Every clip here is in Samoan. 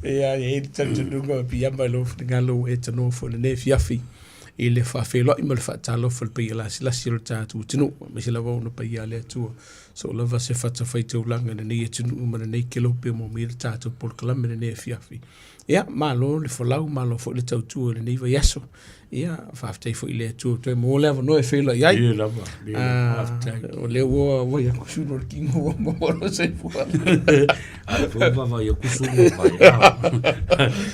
Ia, e i ai le talitonuga o piiama i lou finagalo ua e tanoa foi i lenei afiafi i le faafeiloai ma le faatalofa i le paia lasilasi o le tatou atunuu, aemaise lava ona paia a le Atua. So lava se fatafaitaulaga i lenei atunuu ma lenei kelope ua maua mai ai le tatou polokalame i lenei afiafi. Ia, malo le folau, malo foi le tautua i lenei vaiaso. Ia, faafetai foi i le Atua ua toe maua le avanoa e feiloai ai. Ia lava, ia lava, faafetai. O lea ua ua ia kusulu o le tino ua maua lo soifua. A le foi vava ia kusulu o vai.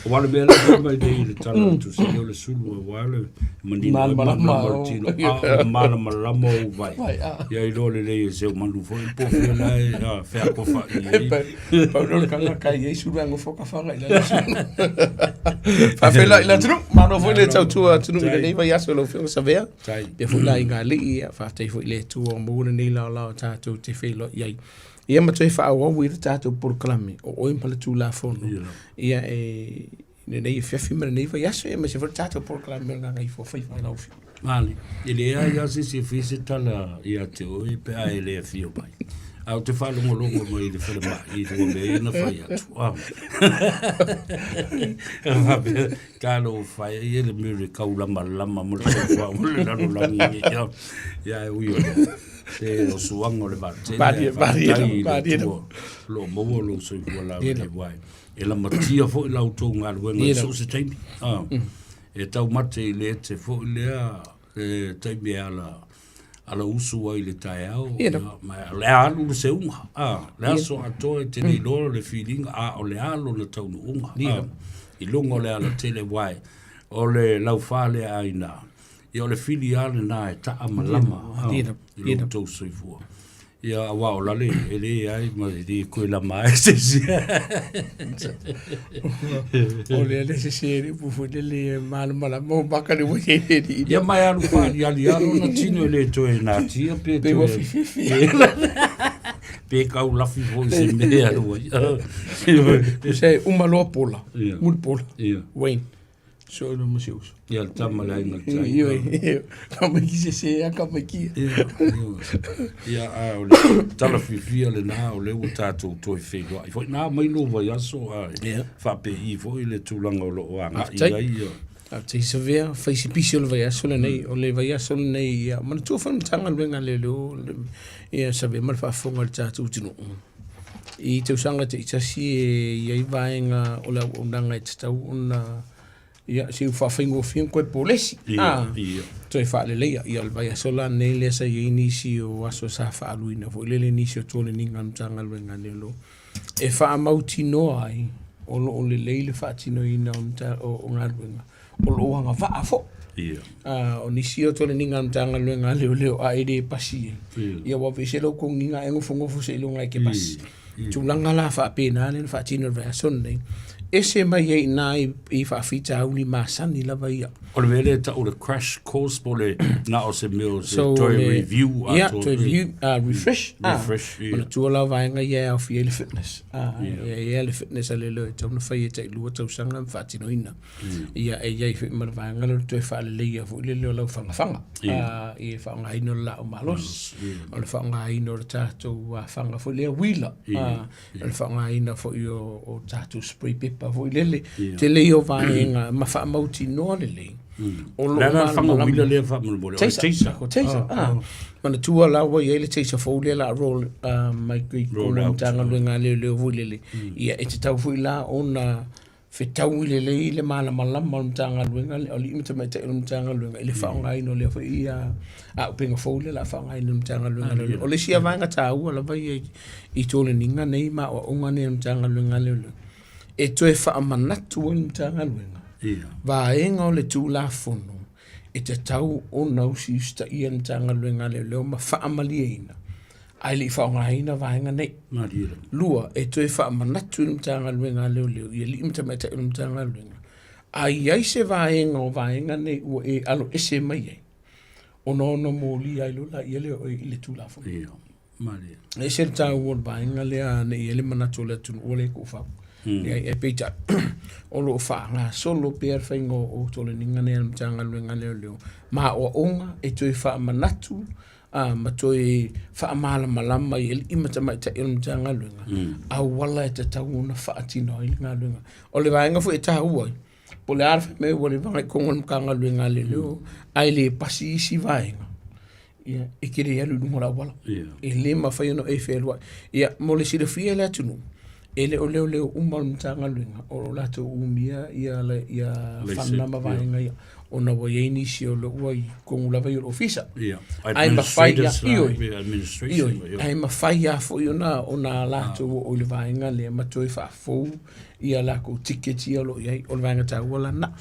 Aua le mea lea mai nei i le tala o le tusi o le sulu aua le manino ai Malamalama malamalama o le tino. A o malamalama o vai. Ia iloa lelei e se manu foi po fea la e feakofa'i ai. Pau lea o le tagata e i ai sulu ae nofo kafaga i lalo sulu. Faafeiloai i le atunuu, malo foi le tautua atunuu i lenei vaiaso i lau Afioga Savea. Pea foi la i ngā alii, ia, faafetai foi i le Atua ua maua lenei laolao tatou te feiloai ai. Ia ma toe faaauau ai le tatou polokalame o oe ma le Tulafono. Ia e lenei afiafi ma lenei vaiaso, ia aemaise foi le tatou polokalame o le Gagaifo Faiva i lau Afioga. Male, e leai lava se isi e fia se tala ia te oe pe a e le afio mai. Ae ou te faalogologo mai i le falemai i lua mea ia na fai atu. Ah. Faapea, talofa e ia le mea o le kaulamalama ma le soifua ma le lalolagi nei. Ia, ia e ui o lea. Se o suaga o le vaatele. Malie, malie, Faafetai i le malie. Atua o lo o maua lou soifua laulelei aua e lamatia foi la outou galuega i so o se taimi. Ah. E taumate i le ete foi lea le taimi e ala ala usu ai i le taeao, ia, ma o le a alu le seuga, a, le aso atoa e te le iloa le filiga, a o le a lona taunuuga, a, i luga o le alatele, aua o le laufa lea a ina, ia o le fili lava lena e taamalama, a, i lo outou soifua. Ia, aua o lale e leai ma e le koe lama ai se isi. O lea le sese le upu foi lele e malamalama o maka le ua i le Ia Ia mai alu faaliali lava lona tino e le toe natia pe Pe ua fififi. Pe kau lafi foi i se mea e alu ai. Se uma loa pola, Ia. muli pola. Ia. Wayne. So no mo se uso. Ia le tama le aiga le tai. Ioe, ioe. Ka mai ki se se a ka mai ki. Ia, ia, a o le tala fiafia lena o lea ua tatou toe feiloai foi. Na mai lou vaiaso a Ia. faapei foi le tulaga o lo o agai Faafetai. ai. Ia. Faafetai Savea, fai se pisi o le vaiaso lenei, o le vaiaso lenei, ia, manatua foi le Matagaluega a Leoleo, ia Savea ma le faafofoga a le tatou atunuu. I tausaga taitasi e i ai vaega o le auaunaga e tatau ona ia se i faafaigofie ona toe polesi, Ia, ia. toe faaleleia. Ia o le vaiaso la lenei lea sa i ai nisi o aso sa faaaluina foi lele nisi o toleniga a le Matagaluega a Leoleo e faamautinoa ai o lo o lelei le faatinoina o galuega o lo o agavaa foi. Ia. O nisi o toleniga a le Matagaluega a Leoleo a e le pasi ai, Ia. ia ua aveese lou togiga e nofonofo seiloga e te pasi. Ia. Tulaga la faapena lea na faatino i le vaiaso lenei, ese mai ai i ina i faafitauli masani lava ia. O le mea lea e tau o le crash course po o le na o se mea o se So, toe le- review Ia, atoa. toe review, refresh. Refresh, ia. Manatua la vaega ia e aofia ai le fitness. Ia. Ia, ia le fitness a leoleo e tatau ona fai e tailua tausaga ma faatinoina. Ia, e i ai foi ma le vaega lea o le toe faaleleia foi lele o lau fagafaga i le faaaogaina o le laau malosi, o le faaaogaina o le tatou faga foi lea uila, o le faaaogaina foi o tatou spray pepa foi lele. Tele ia o vaega ma faamautinoa lelei o lo O le o a la le faga malamalama. uila lea faamolemole? O le Taser. taser. O taser, Manatua la ua i ai le taser fou lea o le a roll mai i Roll totonu o out. Matagaluega a Leoleo foi lele. Ia, e tatau foi la ona fetaui lelei le malamalama o le Matagaluega, o alii ma tamaitai o le Matagaluega i le faaaogaina o lea foi auupega fou lea o le a faaaogaina e le Matagaluega a Leoleo. O le isi lava vaega taua lava ia i toleniga nei ma aoaoga nei a le Matagaluega a Leoleo, e toe faamanatu ai le Matagaluega vaega o le Tulafono e tatau ona usiusitaia e le Matagaluega a Leoleo ma faamalieina ae le i faaaogaina vaega nei. Malie lava. Lua, e toe faamanatu i le Matagaluega a Leoleo i alii ma tamaitai o le Matagaluega, a i ai se vaega o vaega nei ua e aloese mai ai, ona ono molia ai loa laia lea o oe i le Tulafono. Ia, malie. E ese le taua o le vaega lea ne i i ai le manatu o le atunuu ua le tuufau. Leai, ae peitai, o lo o faagasolo pea le faiga o toleniga nei a le Matagaluega a Leoleo ma aoaoga e toe faamanatu. a ma toe faamalamalama i alii ma tamaitai o le Matagaluega, auala e tatau ona faatino ai le galuega. O le vaega foi e taua ai, po o le a le fai mai ua leva ona i totonu o le Matagaluega a Leoleo ae le pasi isi vaega, ia, e te le alu i luga o le auala. E le mafai ona e fealuai. Ia, mo le silafia e le atunuu, e le o leoleo uma o le Matagaluega o lo o latou umia ia fana ma vaega ia, ona ua i ai nisi o lo o ua i totonu lava ia o le ofisa. Ae mafai lava, ioe, ae mafai lava foi ona latou oo i le vaega lea ma toe faafou ia latou tickets ia o lo o i ai. O le vaega taua la lena.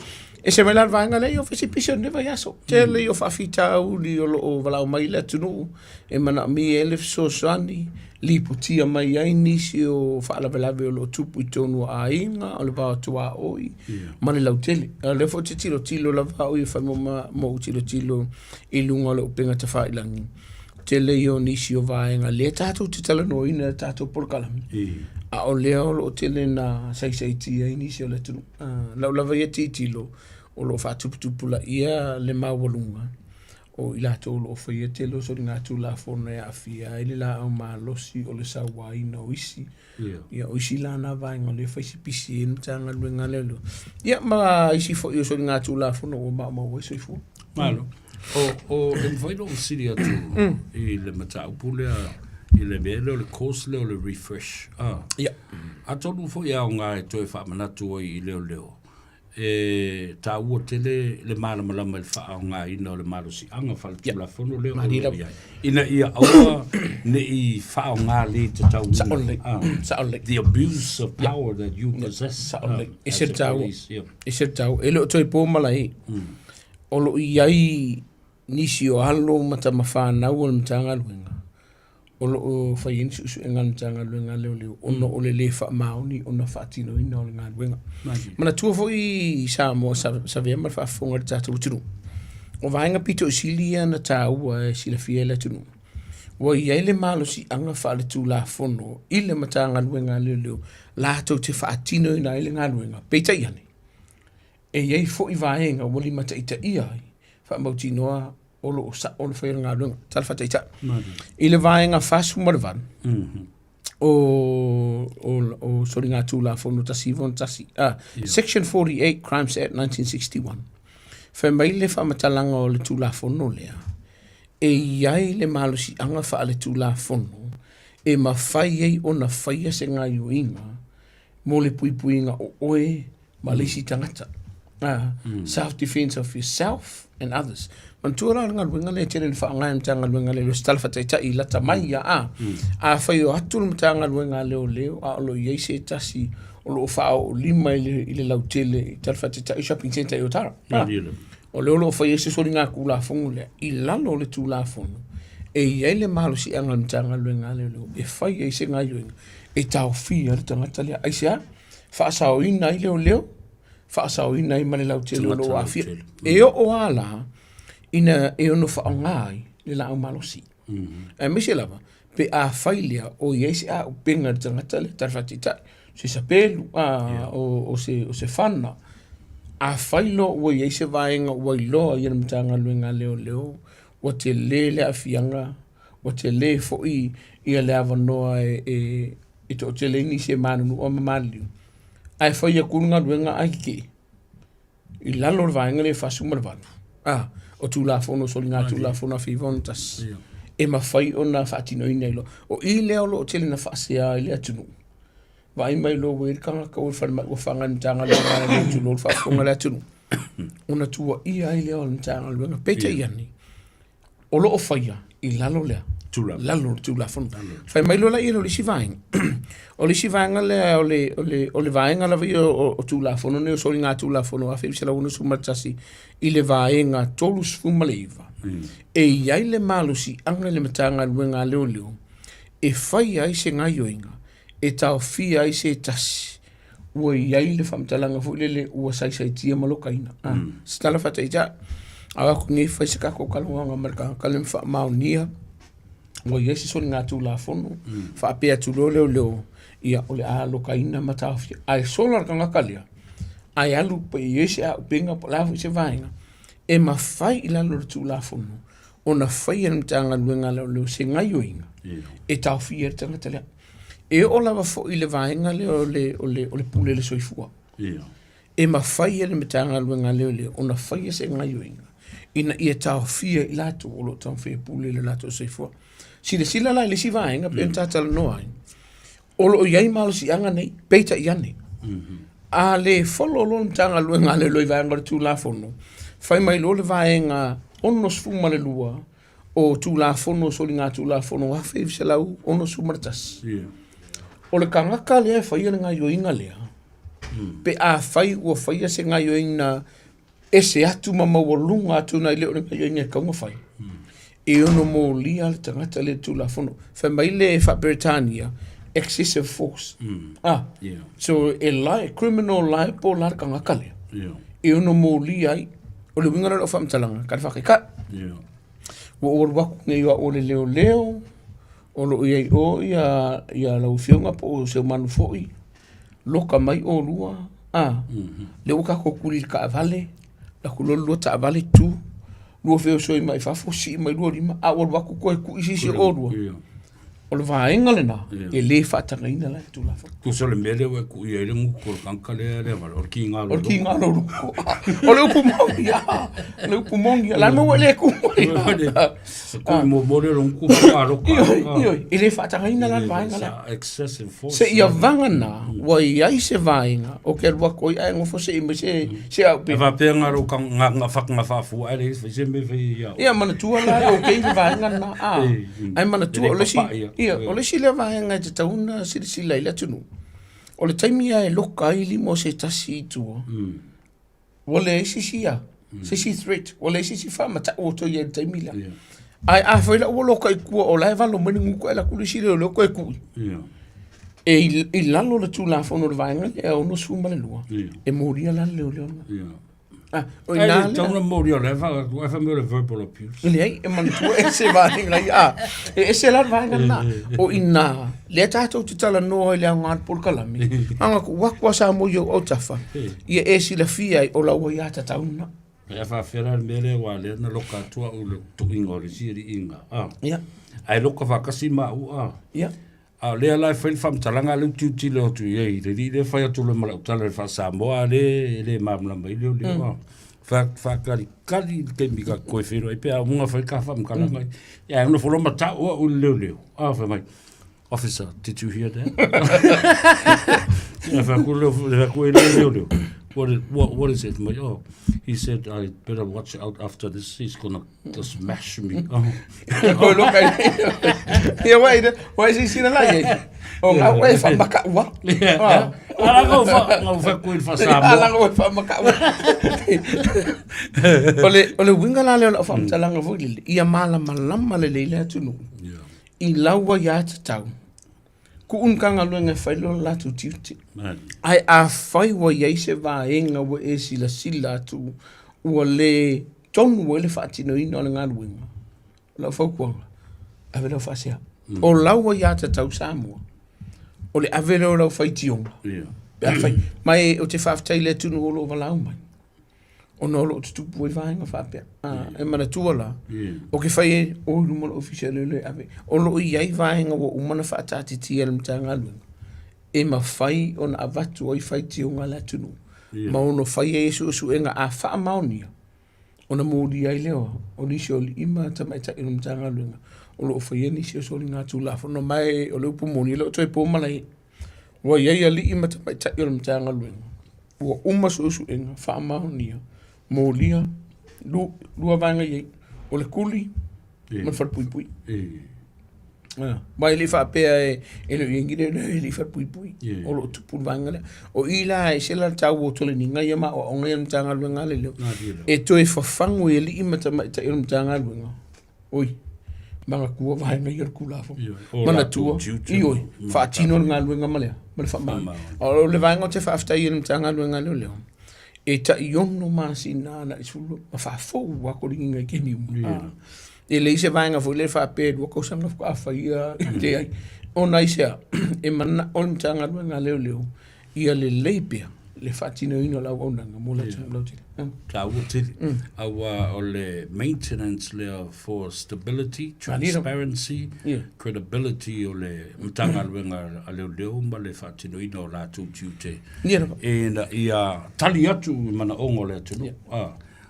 Ese mai la le vaega lea, ia o fai se pisi o lenei vaiaso. Tele ia o faafitauli o lo o valaau mai le atunuu e manaomia ai le fesoasoani, lipotia mai ai nisi o faalavelave o lo o tupu i totonu o aiga, o le va o tuaoi ma le lautele. A o lea foi ou te tilotilo lava au ia fai ma ou tilotilo i luga o le upega tafailagi, tele ia o nisi o vaega lea tatou te talanoaina i le tatou polokalame, a o lea o lo o tele ina saisaitia ai nisi o le atunuu. Lau lava ia tilotilo, o lo o faatuputupulaia le maualuga o i latou o lo o faia tele o soligatulafono e aafia ai le laau malosi o le sauaina o isi. Ia, o isi la na vaega o lea e fai si pisi ai le Matagaluega a Leoleo. Ia, ma isi foi o soligatulafono ua maumau ai soifua. Malo. O, e mafai ona ou fesili atu i le mataupu lea i le mea lea o le course lea o le refresh. Ia. Atonu foi e aoga e toe faamanatu ai i leoleo e taua tele le malamalama i le faaaogaina o le malosiaga faaletulafono lea o lo o i ai, ina ia aua ne i faaaoga le tatauina. Sao lelei. Sao lelei. The abuse of power that you possess. Sao lelei. E se taua. E se taua. E le o toe po malae. O lo o i ai nisi o alo ma tamafanau o le Matagaluega o lo o fai ai ni suesuega a le Matagaluega a Leoleo ona o le lē faamaoni ona faatinoina o le galuega. Manatua foi Samoa Savea ma le faafofoga a le tatou atunuu, o vaega pito i sili ia na taua e silafia e le atunuu, ua i ai le malosiaga faaletulafono i le Matagaluega a Leoleo latou te faatinoina ai le galuega. Peitai ane, e i ai foi vaega ua limataitaia ai faamautinoa o lo o sao le fai o le galuega. Tala faataitai. I le vaega 48 o soligatulafono 1961, Section 48 Crimes Act 1961, fai mai le faamatalaga o le Tulafono lea, e i ai le malosiaga faaletulafono e mafai ai ona faia se gaoioiga mo le puipuiga o oe ma le isi tagata. Self defense of yourself and others. Manatua la le galuega lea e tele ina faaaoga e le Matagaluega a Leoleo, se tala faataitai lata mai ia a. Afai o atu le Matagaluega a Leoleo a o lo o i ai se tasi o lo o faaoolima i le lautele i tala faataitai shopping centre i Otara. O lea o lo o fai ai se soligatulafono lea i lalo o le Tulafono e i ai le malosiaga o le Matagaluega a Leoleo e fai ai se gaoioiga e taofia ai le tagata lea. Aisea? Faasaoina ai leoleo, faasaoina ai ma le lautele o lo o aafia. E oo lava la ina e ono faaaoga ai le laau malosi. Aemaise lava pe afai lea o i ai se auupega i le tagata lea, tala faataitai, se sapelu, o se fana. Afai loa ua i ai se vaega ua iloa ai e le Matagaluega a Leoleo ua tele le aafiaga, ua tele foi ia le avanoa e toatele ai nisi e manunua ma maliliu, ae fai atu le galuega ae tetee i lalo o le vaega lea e 48, o Tulafono o Soligatulafono 1961, e mafai ona faatinoina ai loa. O i lea o lo o tele ina faasea ai le atunuu, vaai mai loa ua i ai le tagata ua i le falemai ua faga e le Matagaluega a le tulou le faafofoga a le atunuu, ona tuuaia ai lea o le Matagaluega. Peitai ane, o lo o faia i lalo lea lalo o le Tulafono. Fai mai loa lea o le isi vaega. O le isi vaega lea o le vaega lava ia o Tulafono nei o soligatulafono 1961 i le vaega 39, e i ai le malosiaga i le Matagaluega a Leoleo e faia ai se gaoioiga e taofia ai se tasi ua i ai le faamatalaga foi lele ua saisaitia ma lokaina. Se tala faataitai, a o atu nei fai se tatou talanoaga ma le tagata lea ma faamaonia ua i ai se soligatulafono faapea atu loa leoleo, ia o le a lokaina ma taofia. Ae sola le tagata lea, ae alu pe i ai se auupega po o le a foi se vaega e mafai i lalo o le Tulafono. ona faia e le Matagaluega a Leoleo se gaioiga e taofia ai le tagata lea. E oo lava foi i le vaega lea o le, o le, o le pule le soifua. E mafai e le Matagaluega a Leoleo ona faia se gaioiga ina ia taofia i latou o lo o taumafai e pule i le latou soifua. Silasila la i le isi vaega pei ona ta talanoa ai, o lo o i ai malosiaga nei, peitai ane, a le follow loa le Matagaluega a Leoleo i vaega o le Tulafono, fai mai loa le vaega 62 o Tulafono o Soligatulafono 1961, o le tagata lea e faia le gaoioiga lea, pe afai ua faia se gaoioiga ese atu ma maualuga atu nai le o le gaoioiga e tatau ona fai, e ono molia le tagata lea i le Tulafono. Fai mai le faa-Peretania, excessive force. Ah, so e criminal liable la le tagata lea, e ono molia ai. O le uiga lea o lau faamatalaga, ka le faataitai. Ua ou alu atu nei o au o le leoleo, o lo o i ai o ia, ia lau afioga po o Seumanu foi, loka mai oulua, a, lea ua tatou tuli i le taavale, alu atu loa le lua taavale tu, lua feosoi mai fafo, sii mai lua lima, a ua alu atu toe tui se isi o oulua. O le vaega lena, e le faatagaina la i le Tulafono. Tusa o le mea lea ua e kui ai le gutu o le tagata lea lea vale, o le kiga O le kiga lou luko. O le upu moni, a. O le upu moni, la mea ua e le ku mai. Kui muamua lea o le gutu whakaloka. Ioe, ioe, e le faatagaina la le vaega lea. Excessive force. Seia vagana ua i ai se vaega o ke alu atu ai ae nofo se i mai se se au pe. E faapea ngā rau ka ngā ngā whakanga whaafua ai le whai se me whai ia. Ia manatua la e okay le vaega lena. A. Ai manatua o le isi ia o le isi lea vaega e tatau ona silasila i le atunuu. O le taimi lava e loka ai lima o se tasi i tua. Ua leai se isi ia, se isi threat, ua leai se isi faamatau o toe i ai i le taimi lea. Ae afai la ua loka i tua o la e valo mai le gutu ae alu atu le isi leoleo toe tui, e i lalo o le Tulafono o le Vaega lea 62, e molia la le leoleo lena. Ah, o ina lea. Tau na molia o lea fa, ai fa mea o le verbal abuse. E leai, e manatua e se vaega ia. Ah, e ese la le vaega lena. O ina, lea tatou te talanoa i le aoga o le polokalame, aga tuu atu a Samoa i ou autafa, ia e silafia ai o lau aiatatau lena. E faafefea la le mea lea aua lea na loka atu au i le tuuina o le isi alii ah. Ia. Ae loka faatasi maua ah. Ia. A o lea la e fai le faamatalaga lea ou tilotilo atu i ai i le alii lea e fai atu loa ma lau tala i le faa-Samoa a lea e le malamalama ai leoleo ah. Faatalikali le taimi ta te toe feiloai pe a uma ona fai ta faamatalaga ia ae nofo loa ma tau au i le leoleo ah fai mai Officer, did you hear that? Ia fai atu lea, fai atu ai le leoleo what is, what, what is it? Mai, oh, he said I better watch out after this, he's gonna smash me. Oh. Koe loka i Ia wai, wai si sina la ia. O ngā wai wha makaua. Ia. Ala ngau wha, ngau wha kui wha Samoa. Ala ngau wha makaua. O le, o le winga la leo la wha mtalanga fo lele. Ia malamalama lelei le atunuu. I lau aiatatau. Kuu le Matagaluega e fai loa le latou tiute. Ae afai ua i ai se vaega ua e silasila atu ua le tonu ai le faatinoina o le galuega, o lau fautuaga, ave lau faasea. O lau aiatatau Samoa, o le ave lea o lau faitioga, pe afai. Ma e, ou te faafetai i le atunuu o lo o valaau mai. ona o lo o tutupu ai vaega faapea. E manatua la, o ke fai e o i luma o le ofisa leoleo e ave, o lo o i ai vaega ua uma ona faataatitia e le Matagaluega e mafai ona avatu ai faitioga a le atunuu ma ono fai ai suesuega a faamaonia ona molia ai lea o nisi o alii ma tamaitai o le Matagaluega o lo o faia nisi o soligatulafono. Ma e o le upu moni, e le o toe po malae. Ua i ai alii ma tamaitai o le Matagaluega ua uma suesuega faamaonia molia lua vaega i ai, o le kuli ma le falepuipui. Aua e le i faapea e le o i ai ni leoleo e le i falepuipui, o lo o tupu le vaega lea. O i la e ese la le taua o toleniga ia ma aoaoga ia a le Matagaluega a Leoleo, e toe fafagu i alii ma tamaitai o le Matagaluega. Oi, manatua vaega ia o le Tulafono. O Manatua, latou tiute ioe, ma faatino le galuega ma le a? Ma le faamaoni. O le vaega ou te faafetai ai i le Matagaluega a Leoleo, e tai 6 masina agai i le 12 ma faafou lava toleniga i taimi uma. E leai se vaega foi lea faapea e 2 tausaga faatoa faia, leai. Ona aisea? E manao le Matagaluega a Leoleo ia lelei pea. le faatinoina o le auaunaga mo le atunuu lautele. Taua tele. Aua o le maintenance lea for stability, transparency, credibility o le Matagaluega a Leoleo ma le faatinoina o latou tiute ina ia tali atu i manaoga o le atunuu.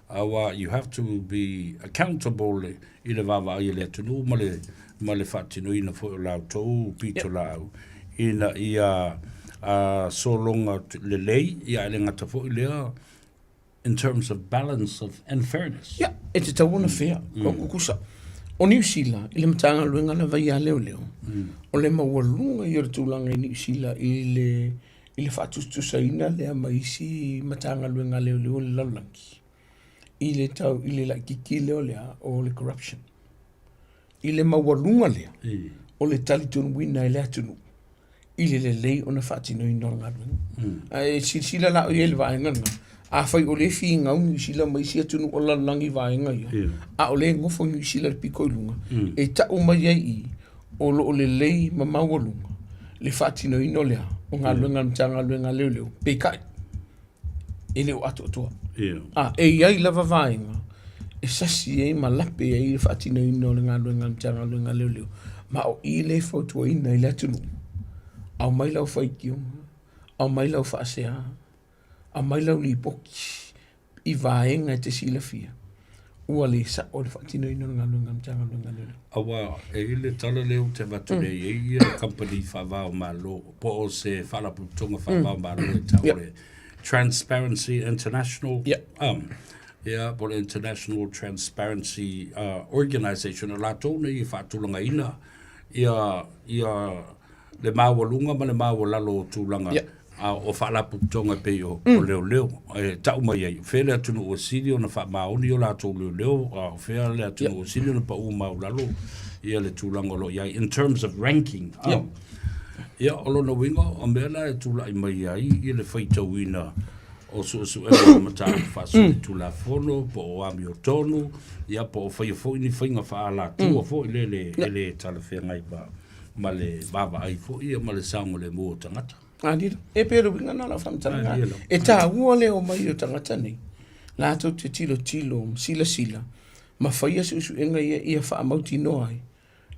Aua you have to be accountable i le vaavaai a le atunuu ma le ma le faatinoina foi o la outou pitolaau ina ia sologa lelei, ia ae le gata foi lea in terms of balance of and fairness. Ia, e tatau ona fair, mm. Kukusa. O Niu Sila, i le Matagaluega lava ia leoleo, o le maualuga ia o le tulaga i Niu Sila i le, i le faatusatusaina lea ma isi Matagaluega a leoleo o le lalolagi, i le tau, i le laitiiti lea o le a, o le corruption. I le maualuga lea, o le talitonuina e le atunuu i le lelei ona faatinoina o le galuega. Ae silasila la i ai i le vaega lena, afai o lea e finau Niu Sila ma isi atunuu o le lalolagi i vaega ia, a o lea e nofo Niu Sila i le pito i luga, e tau mai ai i i, o lo o lelei ma maualuga le faatinoina o le a, o galuega a le Matagaluega a Leoleo, peitai, e le o atoatoa. A, e i ai lava vaega e sasi ai ma lape ai le faatinoina o le galuega a le Matagaluega a Leoleo, ma o i lea e fautuaina ai le atunuu, aumai lau faitioga, aumai lau faasea, aumai lau lipoti i vaega e te silafia ua le sao le faatinoina o le galuega a le Matagaluega a Leoleo. Aua e i ai le tala lea ou te avatu nei, e i ai kamupani faava o Malo po o se faalapotopotoga faava o Malo e tau o le Transparency International, ia, po o le International Transparency Organization, o latou nei e faatulagaina ia, ia le maualuga ma le maualalo o tulaga o faalapotopotoga e pei o leoleo e tau mai ai, o fea le atunuu e sili ona faamaoni o latou leoleo, a o fea le atunuu e sili ona pau maualalo ia le tulaga o lo o i ai in terms of ranking. Ia, o lona uiga, o mea la e tulai mai ai i le faitauina o suesuega o mataupu faasolitulafono po o amiotonu, ia po o faia foi ni faiga faaalatua foi lele e le talafeagai ma le vaavaai foi ia ma le saogalemu o tagata. Alilo, e pei o le uiga lena o lau faamatalaga. E taua le omai o tagata nei, latou te tilotilo ma silasila ma faia suesuega ia ia faamautinoa ai,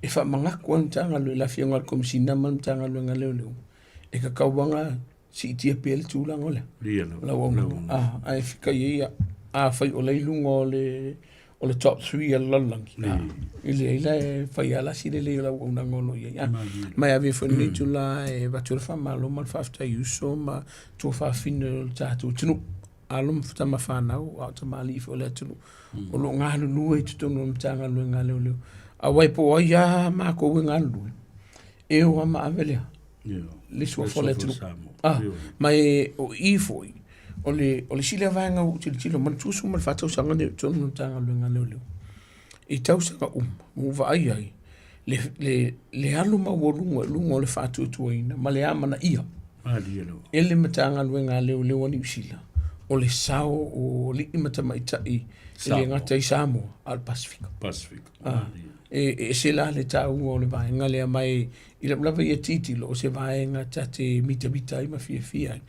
e faamanatu ai le Matagaluega, le Afioga i le Komesina ma le Matagaluega a Leoleo, e tatau lava ona siitia pea le tulaga o lea. O lau auaunaga. Ae fika i ai, afai o la e i luga o le o le top 3 a le lalolagi, e leai la e fai lava la si lelei o le auaunaga o lo o i ai. Ma e avea foi lenei itula e avatu ai le faamalo ma le faafetai i uso ma tuafafine o le tatou atunuu, alo ma tama fanau a o tamalii foi o le atunuu o lo o galulue i totonu o le Matagaluega a Leoleo. Aua e po o ai lava matou e galulue, e o lava ma ave le le suafa o le atunuu. Ma e o i foi, o le o le isi lea vaega ua ou tilotilo, manatua sua ma le fa tausaga lenei o totonu o le Matagaluega a Leoleo, i tausaga uma ua ou vaai ai le, le, le alu maualuga i luga o le faatuatuaina ma le amanaia e le Matagaluega a Leoleo a Niu Sila o le sao o alii ma tamaitai e le gata i Samoa a o le Pasefika. Pasefika. E ese la le taua o le vaega lea ma e i lau lava ia tilotilo o se vaega ta te mitamita ai ma fiafia ai.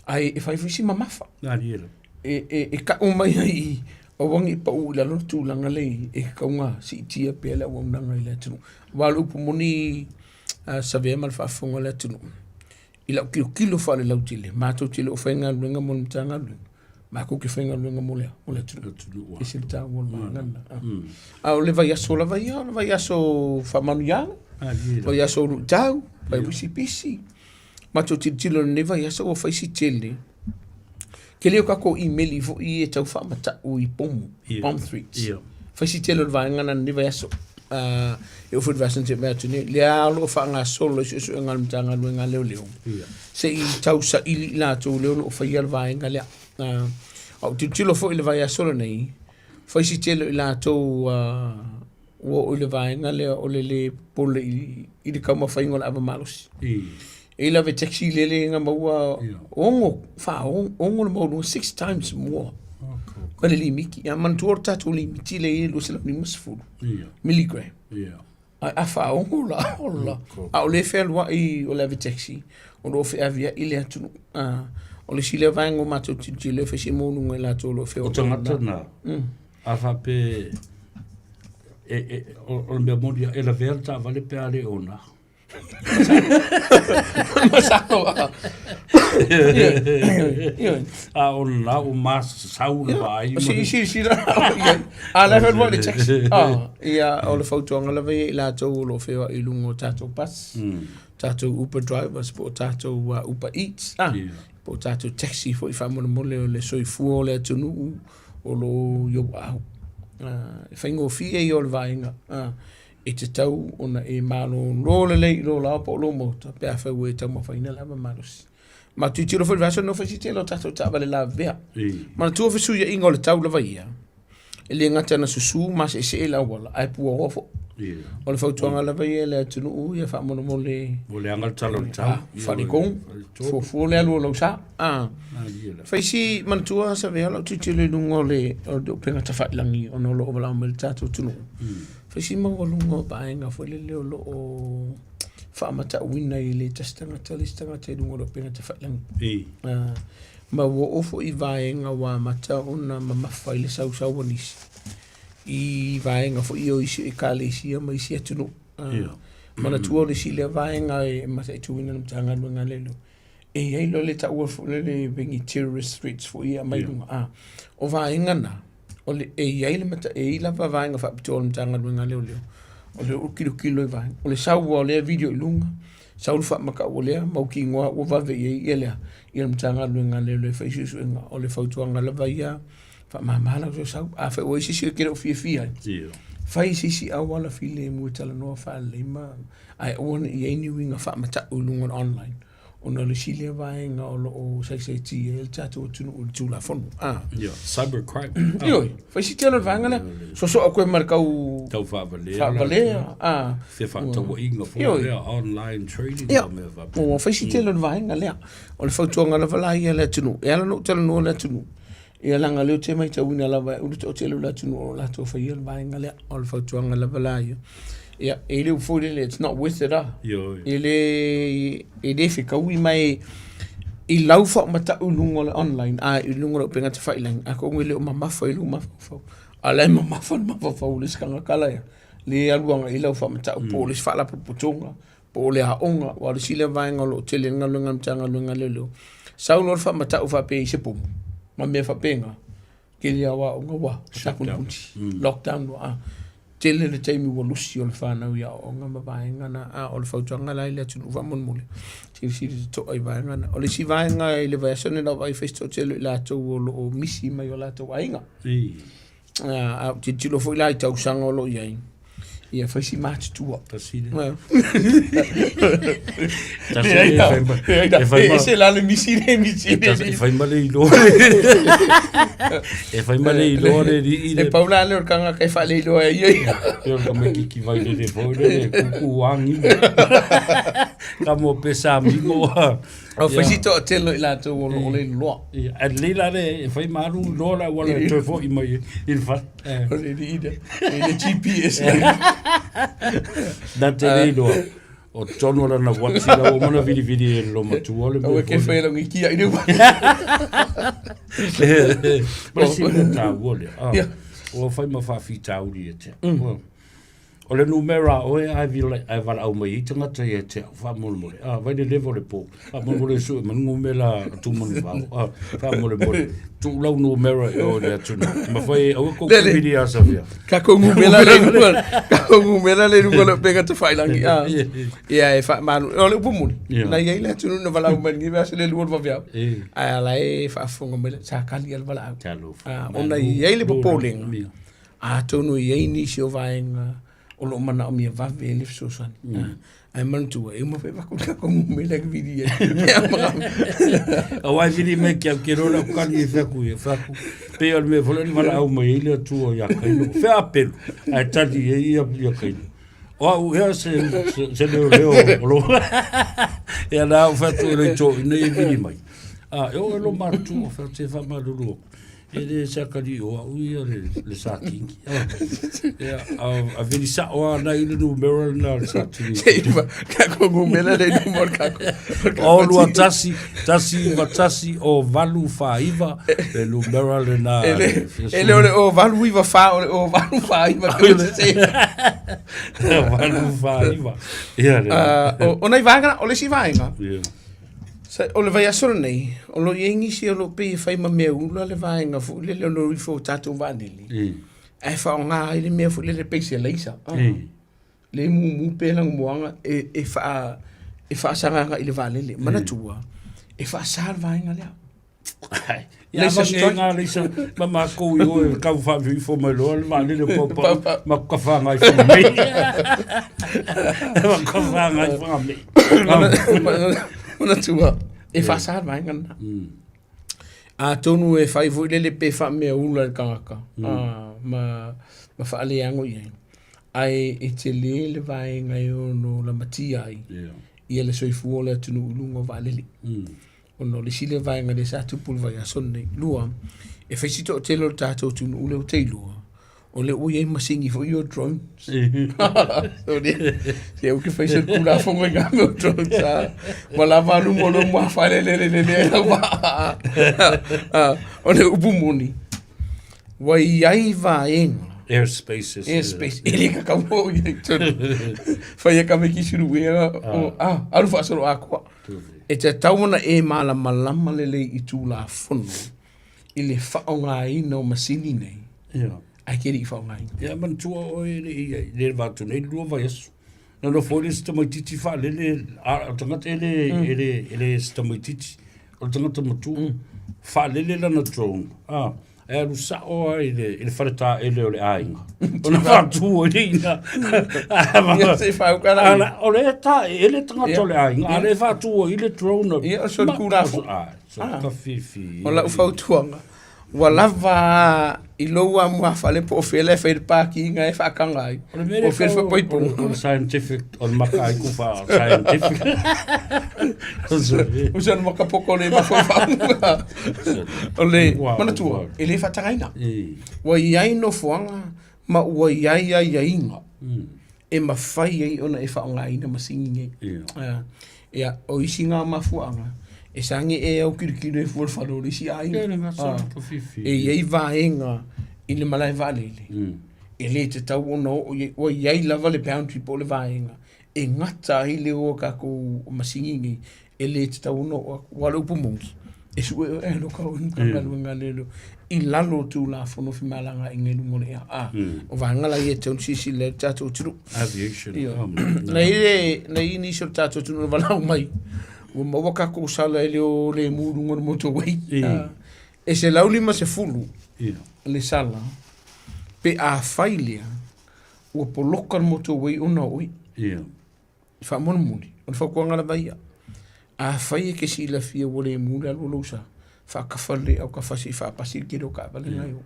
Ae e fai foi si mamafa. E tau mai ai i aua ne i pau i lalo le tulaga lea i e tatau ona siitia pea le auaunaga i le atunuu. Aua o le upu moni a Savea ma le faafofoga a le atunuu, i lau tilotilo faalelautele, matou te le o faigaluega mo le Matagaluega, matou te faigaluega mo le a? Mo le atunuu. E ese le taua o le vaega lena. A o le vaiaso lava ia, o le vaiaso faamanuiaga, vaiaso o luitau, vaiaso pisi. Matou tilotilo i lenei vaiaso ua fai si tele. Tele o tatou imeli foi e tau faamatau i pomu, bomb threats. Fai si tele o le vaega lena i lenei vaiaso. E oo foi i le vaiaso na tea mai atu nei, lea o lo o faagasolo i suesuega a le Matagaluega a Leoleo, se i tau saili i latou lea o lo o faia le vaega lea. A ou tilotilo foi i le vaiaso lenei, fai si tele o i latou ua oo i le vaega lea o le lē popole i le taumafaiga o le ava malosi. E i lava taxi lele na maua ono, faono le maualuga, six times more ma le limiti. Ia manatua o le tatou limiti lea e i ai e 250 milligram. Ae a faaono la, ola, a o lea e fealuai o le ave taxi, o lo o feaveai le atunuu. O le isi lea vaega o matou tilotilo e fai se maualuga i latou o lo o feoai. O tagata na, a faapea o le mea moni e lavea le taavale pe a le ona. Masalo. A o lena ua masasau le vaai. O se silasila a la e fai le taxi. Ah, ia o le fautuaga lava ia i latou o lo o feoai i luga o tatou bus. Tatou Uber drivers po o tatou Uber Eats, ah, yeah. po o tatou taxi foi faamolemole o le soifua o le atunuu o lo o i ou aao. E faigofie ia o le vaega. E tatau ona e malolo lelei i lou laoa po o lou maota pe afai ua e taumafaina lava malosi. Ma tilotilo foi i le vaiaso lenei ua fai si tele o tatou taavale lavevea. Manatua fesuiaiga o le tau lava ia, e le gata ina susu ma seesee le auala, ae puaoa foi. O le fautuaga lava ia i le atunuu, ia faamolemole. Ua leaga le tala o le tau. Faletonu, fuafua le alu o lau sa. Fai si manatua Savea lau tilotilo i luga o le upega tafailagi ona o lo o valaau mai le tatou atunuu. Fai si maualuga o vaega foi lele o lo o faamatauina i le tasi tagata le isi tagata i luga o le upega tafailagi. Ma ua oo foi i vaega ua amata ona mamafa i le sausau o nisi i vaega foi o isi ekalesia ma isi atunuu. Manatua o le isi lea vaega e mataituina e le Matagaluega a Leoleo, e i ai loa le taua foi lele pei ni terrorist threats foi ia e aumai i luga, o vaega na, o le, e i ai le mata, e i ai lava vaega faapitoa o le Matagaluega a Leoleo o le tilotilo i vaega. O le sau lava o lea video i luga, sau le faamatau o lea mautinoa ua vave i ai ia le, ia le Matagaluega a Leoleo e fai suesuega. O le fautuaga lava ia, faamama lau sausau. Afai ua i ai se isi e te le o fiafia ai, fai se isi auala filemu e talanoa faalelei ma, ae aua ne i i ai ni uiga faamatau i luga o le online. Ona o le isi lea vaega o lo o saisaitia ai le tatou atunuu i le Tulafono. Ah. Yeah, cyber crime. Ioe, fai si tele o le vaega lea. Sosoa koe ma le tau... Tau faavalea. Faavalea. Ah. Fefaatauaiga foi lea, online trading. Ia, ua fai si tele o le vaega lea. O le fautuaga lava la ia i le atunuu. E ala ona ou talanoa i le atunuu, Ia leaga o lea ou te matauina lava e ulu toatele o le atunuu o lo o latou faia le vaega lea. O le fautuaga lava la ia. Ia, e le foi lele, it's not worth it ah. E le, e le fetaui mai i lau faamatau i luga o le online, a i luga o le upega tafailagi, atonu e le o mamafa i lou mafaufau. A o la e mamafa le mafaufau o le isi tagata la ia, le alu agai i lau faamatau po o le isi faalapotopotoga po o le aoga, aua o le isi lea vaega o lo o tele ai le galuega a le Matagaluega a Leoleo, sau loa le faamatau faapea i se pomu ma mea faapena, tele lava o aoga ua tapunipuni, lockdown loa. A tele le taimi ua lusi o le fanau i aoaoga ma vaega na, a o le fautuaga la i le atunuu faamolemole, silasila totoa i vaega na. O le isi vaega i le vaiaso lenei na ou vaai ai fai si toatele o i latou o lo o misi mai o latou aiga. A ou tilotilo foi la i tausaga o lo o i ai, ia fai si matutua. Tasi le. Tasi le. E fai ma. Ese la le misi le misi. E fai ma le iloa. E fai ma le iloa le lii le. E pau la le o le tagata e faaleiloa ai ia. E o le tamaititi vai lele foi le kuku angi. Ka mo pesa mimo. O fai si toatele o i latou o lo o le iloa. Ia, ae lelei la le e fai ma alu loa le auala e toe foi mai i le fale. O le alii lea, e le GPS. Na te le iloa, o totonu o lana uati la ua uma ona vilivili e le olomatua le mea Aua ke foi fai lau kia i le uati. Ma le isi mea taua lea, ah, ua fai ma faafitauli ia te au. O le numera a oe ae ae valaau mai ai tagata ia te au faamolemole. Ah, vai le leva o le po. Faamolemole sue mai le numera a Tumanuvao. Ah, faamolemole. Tuu lau numera i o i le atunuu. Mafai aua kou Lele. vili ia Safia. Takou numera le i luga, takou numera le i luga o le upega tafailagi. Ah. Ia e faamalu. O le upu moni, Ia. na i ai le atunuu na valaau mai i lenei vaiaso le 2 o le vaveao. Eh. Ae a la e faafofoga mai le, sa kali lava le valaau. Talofa. Ah, ona e i ai le popolega. Ia. Atonu e i ai nisi o vaega o lo o manaomia vave le fesoasoani. Ae manatua, e uma foi avatu le tatou numera e vili ai. Aua e vili mai ke au ke loa lau kali e fai atu ia, fai atu, pei o le mea foi lea na valaau mai ai le Atua ia Kaino, fea a pelu, ae tali ai ia, ia Kaino. O au ea se, se, se leoleo o lo. Ia na au fai atu e le toeaina e vili mai. A, e oo e lo matutua, fai atu se faamalulu atu. E le se akalii o au ia le Satini. Ia, a veli sao lava nai le numera lena o le Satini. Kako numera le numera o le kako. O lua tasi, tasi iva tasi, o valu fa iva, le numera lena. E le o le o valu iva fa, o le o valu fa iva. Valu fa iva. Ia le. O nai vaega, o le isi vaega. Ia. O le vaiaso lenei, o lo o i ai nisi o lo o pei e fai ma mea ula le vaega foi lele o lo o ifo o tatou vaalele, ae faaaoga ai le mea foi lele pei se laser. Le mumu pea lana moaga e faasagaga i le vaalele. Manatua, e faasa le vaega lea. Ia Laser strike. Ngā leisa, ma mākou i oe kau whaawhiwhifo mai loa le vaalele o pau pau, ma ka whāngai whanga mei. Ma ka whāngai whanga mei. Manatua, e faasa le vaega lena. Atonu e fai foi lele pe faamea ula le tagata, ma faaleago i ai. Ae e tele le vaega e ono lamatia ai ia le soifua o le atunuu i luga o vaalele. Ona o le isi lea vaega lea sa tupu i le vaiaso lenei. Lua, e fai si toatele o le tatou atunuu lea ou te iloa, o lea ua i ai masini foi ia o drones. So lea, se ou ke fai se Tulafono i ngā mea o drones, a, ua lava alu mo lou muafalelelelele ai lau vaa. O le upu moni, ua i ai vaega Airspace. Airspace. E le kakau mo i ai tonu. Fai e kame ki suru e, alu faasolo atoa. E tatau ona e malamalama lelei i Tulafono i le faaaogaina o masini nei, ae ke le i faaaogaina. Ia, manatua oe e le i ai, le va atu nei le lua vaiaso. Na nofo ai le isi tamaitiiti faalele, a o le tagata e le, e le, e le se tamaitiiti, o le tagata matua. Faalele lana drone, a, E alu sao lava i le, i le fale taele o le aiga. Ona faatu ai le ina. Ia, se i faauka la. Ala, o le taele tagata o le aiga, a le faatu ai le drone. Ia, o se Tulafono. Ah, so ka fifi. O lau fautuaga, ua lava i lou amuafale po o fea la e fai le pakiga e faataga ai. O le mea O fea le faapaipoga. O le scientific, o le maka ai ku wha scientific. O se makapoko le mafaufau. O le manatua, e le faatagaina. Ua i ai nofoaga ma ua i ai aiaiga e mafai ai ona e faaaogaina masini nei. Ia, o isi ngā mafuaaga, e sage e au kilokilo e fua le fale o le isi aiga. E i ai vaega i le malae vaalele, e le tatau ona oo i ai, ua i ai lava le boundary po o le vaega e gata ai le o a tatou masini nei, e le tatau ona oo atu. Aua o le upu moni, e sue oe e loka oe Matagaluega a Leoleo i lalo o Tulafono Femalagaaiga i luga o le ea. A, o vaega la ia e tatau ona silasila ai le tatou atunuu. Aviation. Ioe. Na i ai na i ai nisi o le tatou atunuu na valaau mai, ua maua tatou sala e le o lemu i luga o le motorway. E 150 le sala pe afai lea ua poloka le motorway ona o oe. Faamolemole, o le fautuaga lava ia, afai e te silafia ua le mu le alu o lou sa, faatafa lelei autafa se i faapasi le tele o taavale na e o.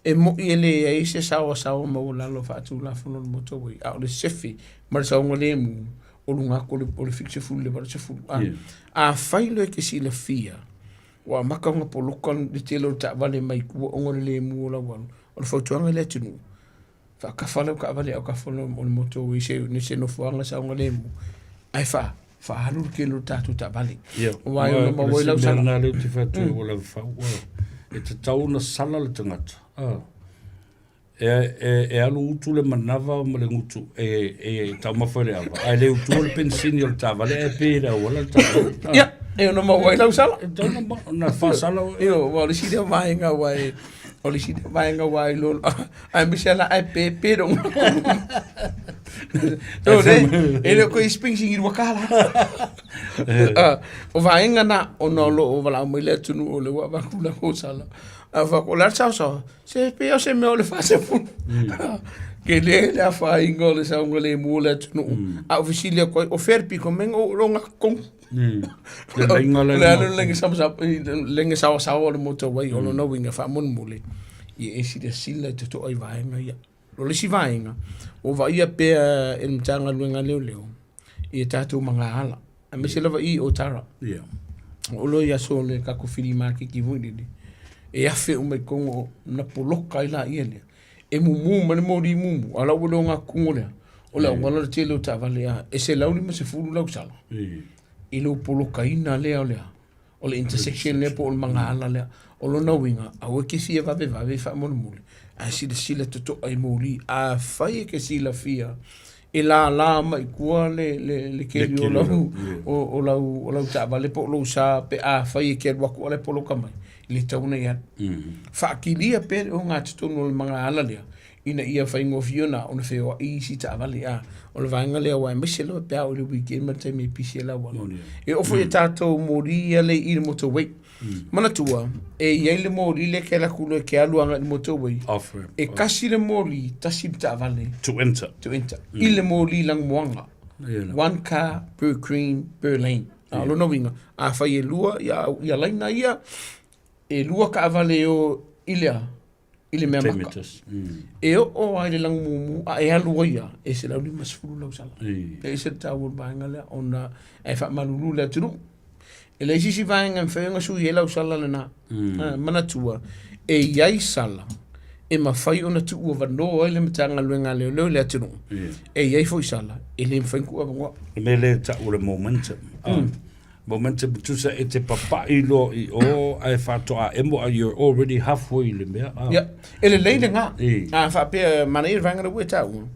E moi e leai se saoasaoa maualalo faatulafono o le motorway, a o le sefe ma le saogalemu o luga atu o le 70 i le 80. Afai loa e te silafia ua amata ona poloka le tele o taavale mai tua ona o le le mu o lau alu, o le fautuaga i le atunuu, faatafa lau taavale autafa o le motorway i se nofoaga saogalemu, ae faaalu le tele o tatou taavale. Aua e ono maua ai lau sala. O le mea lena lea ou te fai atu ai ua lava fau, e tatau ona sala le tagata. E alu utu le manava ma le gutu e taumafa i le ava, ae le utua le penisini o le taavale ae pe i le auala le taavale. Ia, e ono maua ai lau sala. E tatau ona faasala oe. Ioe, aua o le isi lea vaega aua e, o le isi lea vaega aua e iloa, aemaise lava ae pe pe lou E le o koe isi penisini $2. O vaega na, ona o lo o valaau mai le atunuu o lea ua avatu latou sala. Ae fai atu, o le a le saosaoa? Se pei o se mea o le 40. Tele le afaina o le saogalemu o le atunuu. A ou fesili atu ai, o fea le pito mai na ou iloa gatotonu. Le laina le alu le laina sama laina saoasaoa o le motorway, o lona uiga faamolemole, ia e silasila i totoa i vaega ia. O le isi vaega, ua vaaia pea e le Matagaluega a Leoleo ia tatou magaala, aemaise lava i o Tara. Yeah. O lo i aso o le tatou filimaketi foi lele. E afe uma i totonu ona poloka ai laia lea. E mumu mai le moli mumu, a o la ua iloa gatuno lea, o le auala le tele o taavale a e 150 lau sala i lou polokaina lea o le a, o le intersection lea po o le magaala lea. O lona uiga, aua e te fia vavevave faamolemole, ae silasila totoa i moli. Afai e te silafia e lala mai i tua le, le, le keli o lau, o, o lau, o lau taavale po o lou sa pe afai e te alu atu a o la e poloka mai, e le tatau ona e alu. Faakilia pea le ogatotonu o le magaala lea, ina ia faigofie ona ona feoai isi taavale. A o le vaega lea aua aemaise lava pe a oo i le weekend ma le taimi e pisi ai le auala. E oo foi i tatou moli ia lea i le motorway. Manatua, e i ai le moli lea e te alu atu loa e te alu agai i le motorway. Off ramp. E tasi le moli, tasi le taavale. To enter. To enter. I le moli lanumoana. One car per green per lane. A o lona uiga, afai e lua ia, ia laina ia, e lua taavale e o i le a? I le mea maka. E oo lava i le lagumumu a e alu ai lava, e 150 lau sala. E ese le taua o le vaega lea ona e faamalulu le atunuu. E leai se isi vaega e mafai ona sui ai lau sala lena. Manatua, e i ai sala e mafai ona tuuavanoa ai le Matagaluega a Leoleo i le atunuu. E i ai foi sala e le mafai ona tuuavanoa. Le mea lea e tau o le momentum. Momentum tusa e te papai loa i o ae faatoa emo a you're already halfway i le mea. Ah. Yeah. E lelei lena. A faapea manaia le vaega lea ua e taua.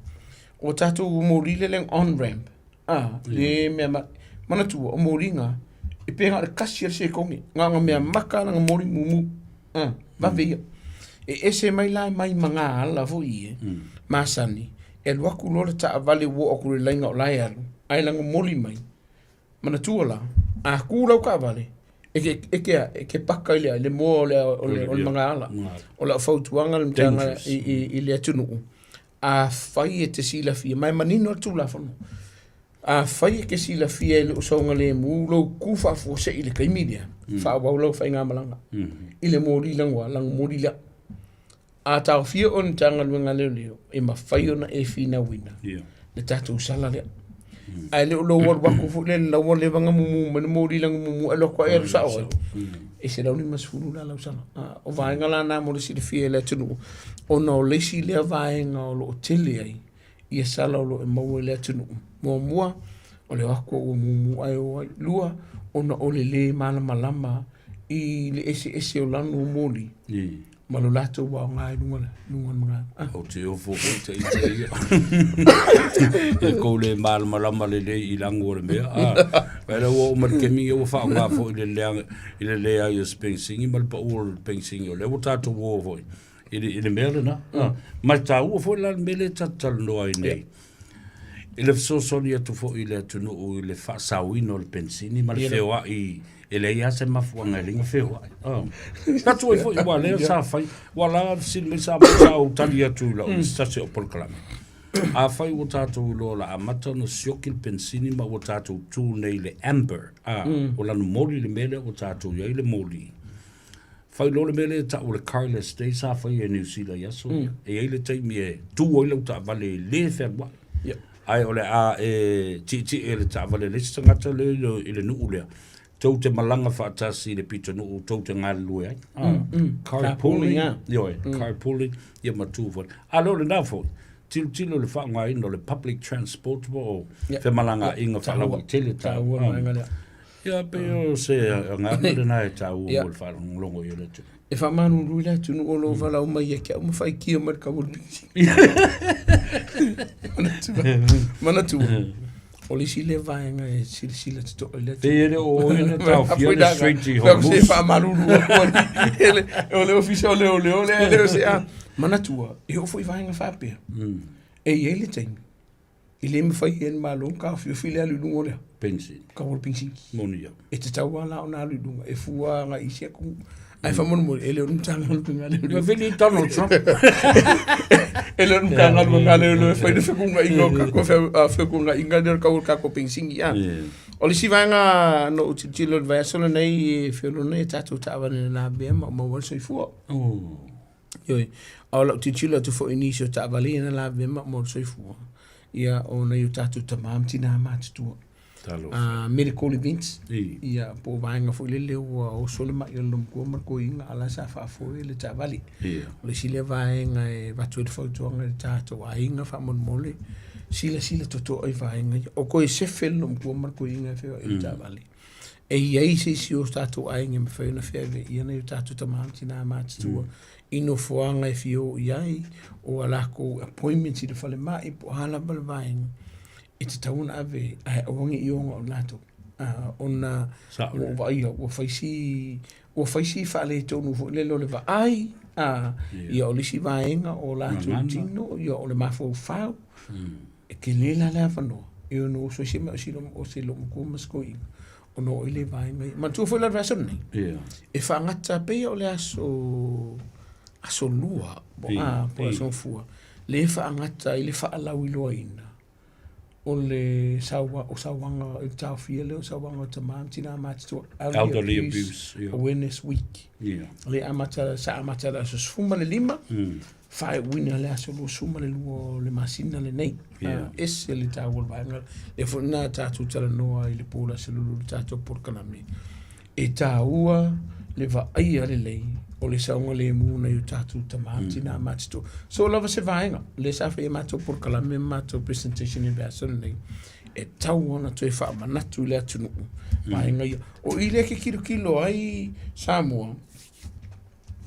O tatou moli le lea on ramp. Ah, le mea ma manatua o moliga e pei na o le kasi o le sekone. Na ona mea maka lana moli mumu. Ah, vave ia. E ese mai la mai magaala foi ia. Masani. E alu atu loa le taavale ua oo atu i le laina o la e alu. Ae lagomoli mai. Manatua la, a kū lau taavale, e ke, e ke, e ke paka i le, le moa o le, o le, o le magaala. O lau fautuaga le matanga i, i, i le atunuu, afai e te silafia, ma e manino le Tulafono, afai e te silafia e le o saogalemu lou kū faafuasei i le taimi lea, faaauau lau faigamalaga i le moli lagoa, lagomoli lea. A taofia oe e le Matagaluega a Leoleo, e mafai ona e finauina le tatou sala lea. Ae le o lou alu atu foi lea i le laua leva ona mumu mai le moli lana mumu ae alu atu lava e alu sao ai. E 150 la lau sala. O vaega la na mo le silafia e le atunuu, ona o le isi lea vaega o lo o tele ai ia sala o lo o e maua i le atunuu. Muamua, o le o atu ua mumu ae o ai. Lua, ona o le lē malamalama i le eseese o lanu o moli ma lo latou aoga i luga luga o le magaga. Ah. Ou te ofo foi te ite ia. E kou le malamalama lelei i lagu o le mea. Ah. Vai la ua oo mai le taimi ia ua faaaoga foi i le leaga i le leai o se penisini ma le pau o le penisini o lea ua tatou o foi i le, i le mea lena. Ah. Ma e taua foi la le mea lea ta te talanoa ai nei. I le fesoasoani atu foi i le atunuu i le faasaoina o le penisini ma le feoai e leai lava se mafuaaga e leai na feoai. Tatou ai foi aua lea sa fai, ua la fesili mai sa sa ou tali atu i lau mm. se tasi o polokalame. Afai ua tatou iloa o le a amata ona sioki le penisini ma ua tatou tu nei i le amber, a, o lana moli le mea lea ua tatou i ai le moli. Fai loa le mea lea e tau o le carless day sa faia e Niu Sila i aso ia. E i ai le taimi e tu ai lau taavale e le fealuai. Yep. Ae o le a e tietie e le taavale a le isi tagata lea i le, i le nuu lea, tou te malaga faatasi i le pitonuu tou te galulue ai. Ah, Carpooling, Carpooling, ah. ioe, carpooling, ia ma tu foi. A le o lena foi, tilotilo i le faaaogaina o le public transport po o Yep. femalagaaiga faalauaitele Taua le vaega lea. Ia, pei o se agaga lena e taua mo le faalogologo i o le atunuu. E faamalulu i le atunuu o lo o valaau mai ia te au ma faitio mai le kau o le penisini. Manatua, manatua, o le isi lea vaega e silasila totoa i le atunuu. Pei e le o oe na taofia le Strait i Hormuz. Se faamalulu atu ai. O le ofisa o leoleo lea, e le o se a. Manatua, e oo foi i vaega faapea, e i ai le taimi E le mafai e le Malo ona taofiofi le alu i luga o le Penisini. Kau o le penisini. Moni ia. E tatau lava la ona alu i luga, e fua agai i isi atunuu. Ae faamolemole, e le o le Matagaluega a Leoleo. Ia vili Donald Trump. E le o le Matagaluega a Leoleo e fai le fetuunaiga o tatou fetuunaiga lea o le kau o le tatou penisini. O le isi vaega na ou tilotilo i le vaiaso lenei e feoloolo nei a tatou taavale na lavea ma maua ai le soifua. Ioe, a o lau tilotilo atu foi i nisi o taavale ia na lavea ma maua le soifua, ia o nai o tatou tama ma tina matutua. Medical events, ia, po o vaega foi lele ua oso le mai o le loomatua ma le toeaina a o la e sa faafoe le taavale. O le isi lea vaega e avatu ai le fautuaga i le tatou aiga faamolemole, silasila totoa i vaega ia. O toe sefe le loomatua ma le toeaina e feoai i le taavale. E i ai se isi o tatou aiga e mafai ona feaveaia nai o tatou tama ma tina matutua i nofoaga e fia o i ai, o a latou appointments i le falemai po o a lava le vaega e tatau ona ave ae aua ne i oga o latou. Ona ua ou vaaia ua fai si ua fai si faaletonu foi lele o le vaai, ia o le isi vaega o latou tino, ia o le mafaufau. E tele la le avanoa e ono oso ai se mea o se loomatua ma se toeaina ona oo ai lea i vaega ia. Manatua foi la le vaiaso lenei, e faagata pei o le aso aso Lua po o le aso Gafua, lea e faagata ai le faalauiloaina o le o sauaga i le taofia lea o sauaga o tama ma tina matutua, Elderly Abuse Awareness Week. Lea e amata, sa amata i le aso 15, faaiuina le aso 22 o le masina lenei. Ese le taua o le vaega lea foi na tatou talanoa i le po o le aso Lulu i le tatou polokalame. E taua le vaaia lelei o le saogalemu o nai o tatou tama ma tina matutua. So lava se vaega lea sa fai e matou polokalame ma matou presentation i le vaiaso lenei, e tatau ona toe faamanatu i le atunuu vaega ia. O i lea e te tilotilo ai Samoa,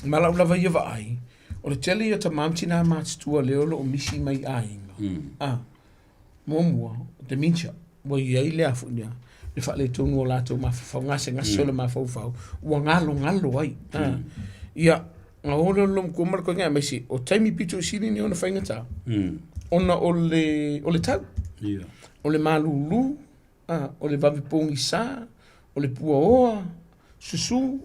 ma lau lava ia vaai, o le tele ia o tama ma tina matutua lea o lo o misi mai aiga. Muamua, dementia, ua i ai le a foi lea, le faaletonu o latou mafaufau, gasegase o le mafaufau, ua galogalo ai. Ia, ona o lea o le loomatua ma le toeaina aemaise o taimi pito i sili nei ona faigata, ona o le tau, o le malulu, o le vave pogisa, o le puaoa, susu,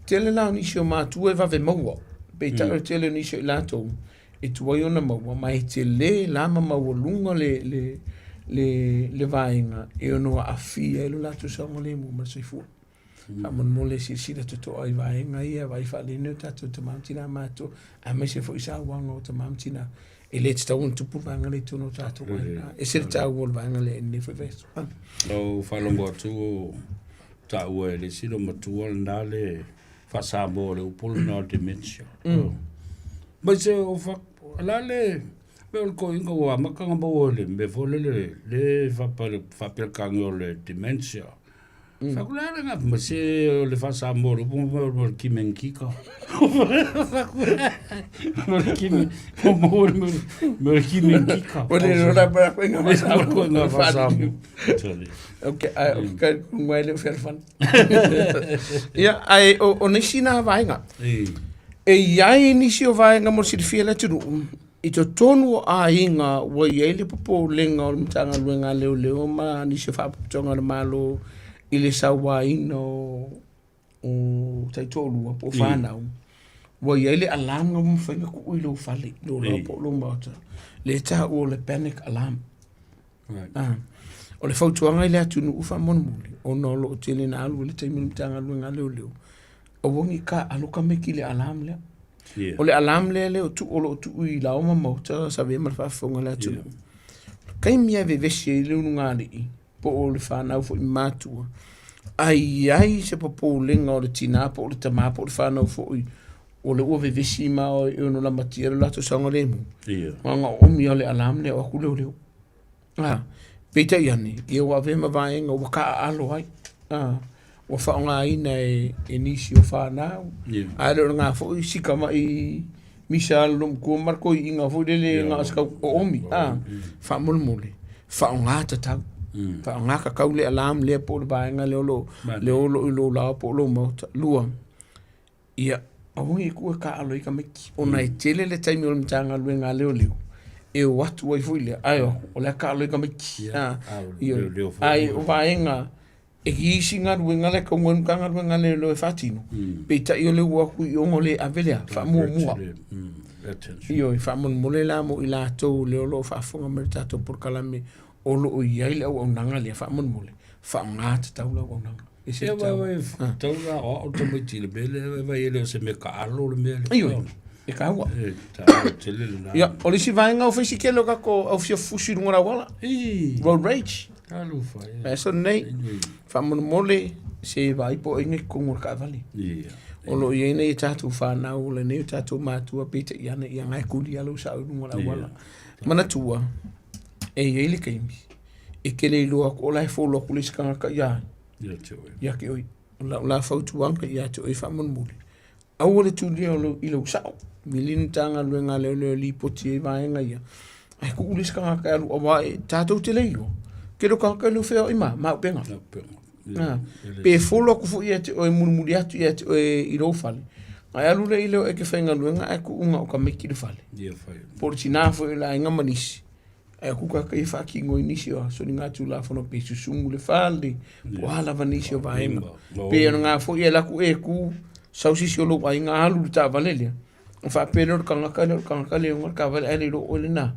tele la o nisi o matua e vave maua, peitai o le tele o nisi o i latou e tuai ona maua, ma e tele la ma maualuga le vaega e ono aafia ai lo latou saogalemu ma le soifua. Faamolemole silasila totoa i vaega ia, vaai faalelei o tatou tama ma tina matutua, aemaise foi sauaga o tama ma tina. E le tatau ona tupu le vaega lea i totonu o tatou aiga. E ese le taua o le vaega lea i lenei foi vaiaso. Lau faalogo atu o taua e le isi loomatua lena le faa-Samoa o le upu lena o le dementia. Mai se o fa, la le mea o le toeaina ua amata ona maua i le mea foi lele le faapeletania o le dementia. Fai atu, le a le gafa ma se o le faa-Samoa o le upu o le kimenkika. O le kime, o maua le mea o le kimenkika. O le rola pa ko inga faa-Samoa. Ko inga faa-Samoa. Ok, ai o kai ngai le fealofani. Ia, ai o nisi na vaega. E i ai nisi o vaega mo le silafia e le atunuu, i totonu o aiga ua i ai le popolega o le Matagaluega a Leoleo ma nisi o Faalapotopotoga a le Malo i le sauaina o taitoalua po o fanau, ua i ai le alarm na ua mafai ona tuu i lou fale, i lou laoa po o lou maota, lea e taua o le panic alarm. O le fautuaga i le atunuu faamolemole, ona o lo o tele ina alu ai le taimi i le Matagaluega a Leoleo, aua ne i taaalo tamaiti i le alarm lea. O le alarm lea lea o lo o tuu i laoa ma maota sa avea ma le faafofoga a le atunuu. O le taimi lava e vevesi ai le ulugalii po o le fanau foi matua, a i ai se popolega o le tina po o le tama po o le fanau foi o lea ua vevesi ma e ono lamatia lo latou saogalemu, na ona oomi lava o le alarm lea o atu leoleo. Peitai ane, ia ua avea ma vaega ua taaalo ai, ua faaaogaina e nisi o fanau, ae le o lena foi si tamai misa a le loomatua ma le toeaina foi lele na o se tau oomi, faamolemole, faaaoga tatau, faaaoga tatau le alarm lea po o le vaega lea o lo o i lou laoa po o lou maota. Lua, Ia, aua ne i tuua e taaalo ai tamaiti, ona e tele le taimi o le Matagaluega a Leoleo e o atu ai foi lea, ae o atu, o la e taaalo ai tamaiti. Ae o vaega, e i ai isi galuega la e tatau ona Matagaluega a Leoleo e faatino, peitai o lea ua o atu i o ona le ave lea faamuamua. Ioe, faamolemole la mo i latou lea o lo o faafofoga mai i le tatou polokalame o lo o i ai le auaunaga lea, faamolemole, faaaoga tatau le auaunaga. Ese le tau. Tau la o au tamaiti i le mea lea, vai e le o se mea taalo le mea lea. Ioe, e taua. E taua tele lena. Ia, o le isi vaega o faisi tele o tatou au fia fusi i luga o le auala. Road rage. Talofa e. Vaiaso lenei, faamolemole se vaai po o ai nei i totonu o le taavale. O lo o i ai nai a tatou fanau o lenei o tatou matua peitai ane ia na e tuli lava lou sao i luga o le auala. Manatua, e i ai le taimi e te le iloa atu o la e follow atu le isi tagata ia ia te oe. O lau la fautuaga ia te oe faamolemole, aua le tulia i lou sao. Vili le Matagaluega a Leoleo e lipoti ai vaega ia, ae tuu le isi tagata e alu aua e tatou te le iloa, tele o tagata e le o feoai ma auupega. Pe follow atu foi ia te oe mulimuli atu ia te oe i lou fale, ona e alu lea i lea e te faigaluega ae tuu na o tamaiti i le fale. Po o le tina foi o le aiga ma nisi, Ae o kuka kai e faatino ai nisi o soligatulafono pe susumu le fale, po o a lava nisi o vaega. Pe o lena foi e alu atu e tu, sau se isi o lou aiga alu i le taavale lea, ona faapea lea o le tagata lea o le tagata lea e ona le taavale ae le iloa o oe lena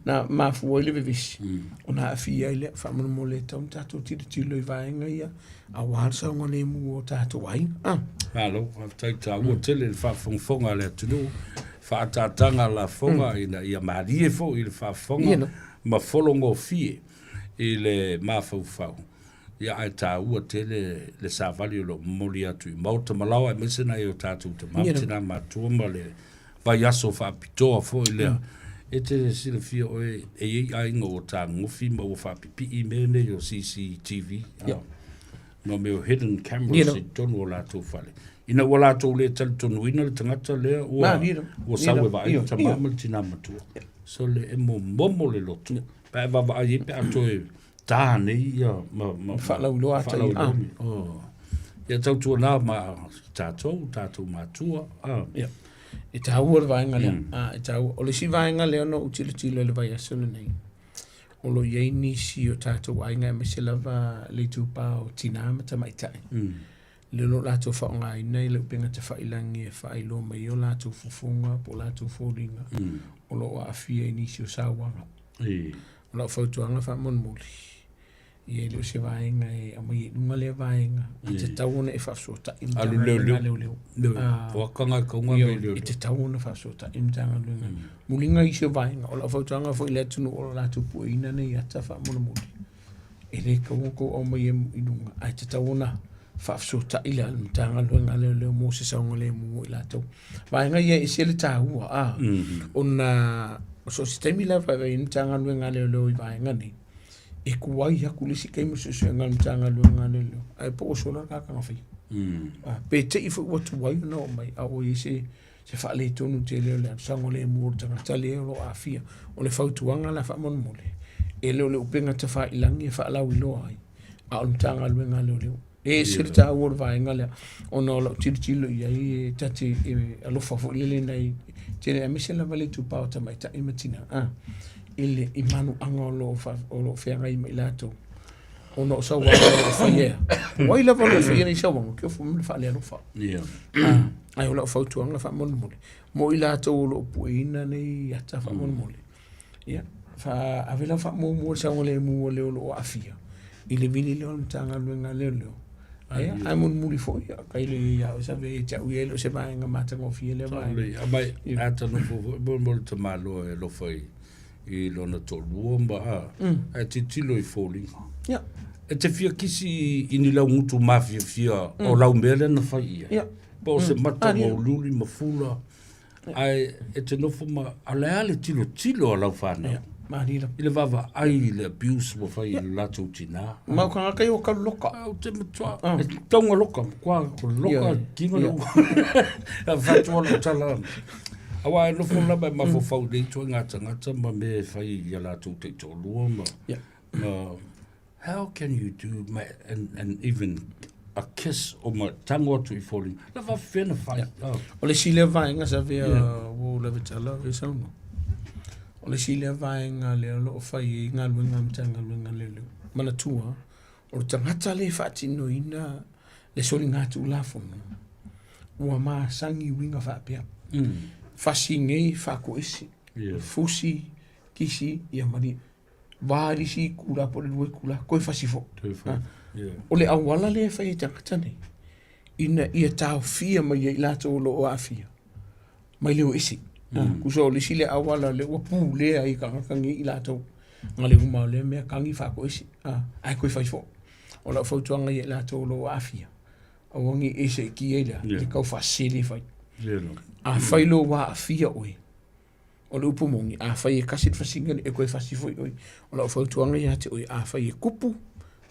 na mafua ai le vevesi ona aafia ai lea. Faamolemole e tatau ona tatou tilotilo i vaega ia aua le saogalemu o tatou aiga. Malo, faafetai taua tele le faafogafoga a le atunuu, faaataataga lafoga ina ia malie foi i le faafofoga ma fologofie i le mafaufau. Ia ae taua tele le savali o lo o momoli atu i maota ma laoa aemaise nai o tatou tama ma tina matua ma le vaiaso faapitoa foi lea. E te silafia oe e i ai aiga ua tagofi ma ua faapipii mea nei o CCTV ma mea o hidden cameras i totonu o latou fale. Ina ua latou le talitonuina le tagata lea ua, ua sau e vaai le tama ma le tina matua. So le e momomo le loto. Pe a e vaavaai ai pe a toe ta nei ia ma, ma, Faalauiloa ata ia. Faalauiloa. Oh. Ia tautuana ma tatou, tatou matua. Ah. Ia. E taua le vaega lea. Ah, e taua. O le isi vaega lea na ou tilotilo i le vaiaso lenei, o lo o i ai nisi o tatou aiga aemaise lava le itupa o tinā ma tamaitai. Lea o lo o latou faaaogaina i le upega tafailagi e faailoa mai ai o latou fofoga po o latou foliga o lo o aafia i nisi o sauaga. O lau fautuaga faamolemole, ia e le o se vaega e aumai i luga lea vaega, e tatau ona e faafesootai i Matagaluega a Leoleo. E tatau ona faafesootai i Matagaluega. Muliga isi o vaega, o lau fautuaga foi i le atunuu o lo o latou pueina nei ata faamolemole, e le tatau ona outou aumaia i luga, ae tatau ona faafesootai le Matagaluega a Leoleo mo se saogalemu mo i latou. Vaega ia e ese le taua, a, ona o so o se taimi lava e vaai ai le Matagaluega a Leoleo i vaega nei, e tuai atu le isi taimi o suesuega a le Matagaluega a Leoleo, ae po ua sola le tagata na faia. Pe te i foi ua tuai ona oo mai, a ua i ai se se faaletonu tele o le saogalemu o le tagata lea o lo o aafia. O le fautuaga la faamolemole, e le o le upega tafailagi e faalauiloa ai, a o le Matagaluega a Leoleo. E ese le taua o le vaega lea, ona o lau tilotilo i ai e ta te alofa foi lele nai tele aemaise lava le itupa o tamaitai ma tina i le i manuaga o lo o feagai ma i latou ona o sauaga o lo o faia. O ai lava o lo o faia nei sauaga, ke ofo mai le faalealofa. Ae o lau fautuaga faamolemole, mo i latou o lo o pueina nei ata faamolemole, ia, ave lau faamuamua i le saogalemu o le o lo o aafia i le vili lea o le Matagaluega a Leoleo. Ia, ae mulimuli foi, ia, tailo i ai ia oe Save ia te au ia e le o se vaega matagofie lea vaega. Aumai, a ta nofo foi mo mo le tamaloa e alofa i i lona toalua ma a, ae tilotilo i foliga. Ia. E te fia kisi i ni laugutu mafiafia o lau mea lea na fai i ai. Ia. Po o se mata mauliuli ma fula, ae e te nofo ma, a o le a le tilotilo a lau fanau. Ia, malie. I le vaavaai i le abuse ua fai i le latou tinā. Ma o tagata ia ua kalu loka. Ou te matua, e tauga loka, matua loka kinga le ua. A faatua lau tala. Aua e nofo lava e mafaufau i nei ituaiga tagata ma mea e fai i a latou taitoalua ma, ma how can you do ma, and even a kiss o ma tango atu i foliga. La faafefea na fai. Yeah. O le isi lea vaega sa avea ua ou lave tala o saunoa. O le isi lea vaega lea o lo o fai ai galuega a Matagaluega a Leoleo. Manatua, o le tagata lea e faatinoina le soligatulafono, ua masani uiga faapea. Fasi nei faatoese, fusi, kisi, ia malie. Va le isi itula po o le 2 itula, toe fasi foi. O le auala lea e fai e tagata nei, ina ia taofia mai ai i latou o lo o aafia mai le o ese. Tusa o le isi lea auala lea ua pulea ai tagata nei i latou. Na le uma o lea mea tagi faatoese, a, ae toe fai foi. O lau fautuaga ia i latou o lo o aafia, aua ne i e seetia i le a, i le tau faasele fai. Afai loa ua aafia oe, o le upu moni, afai e tasi le fasiga e toe fasi foi oe. O lau fautuaga ia te oe, afai e tupu,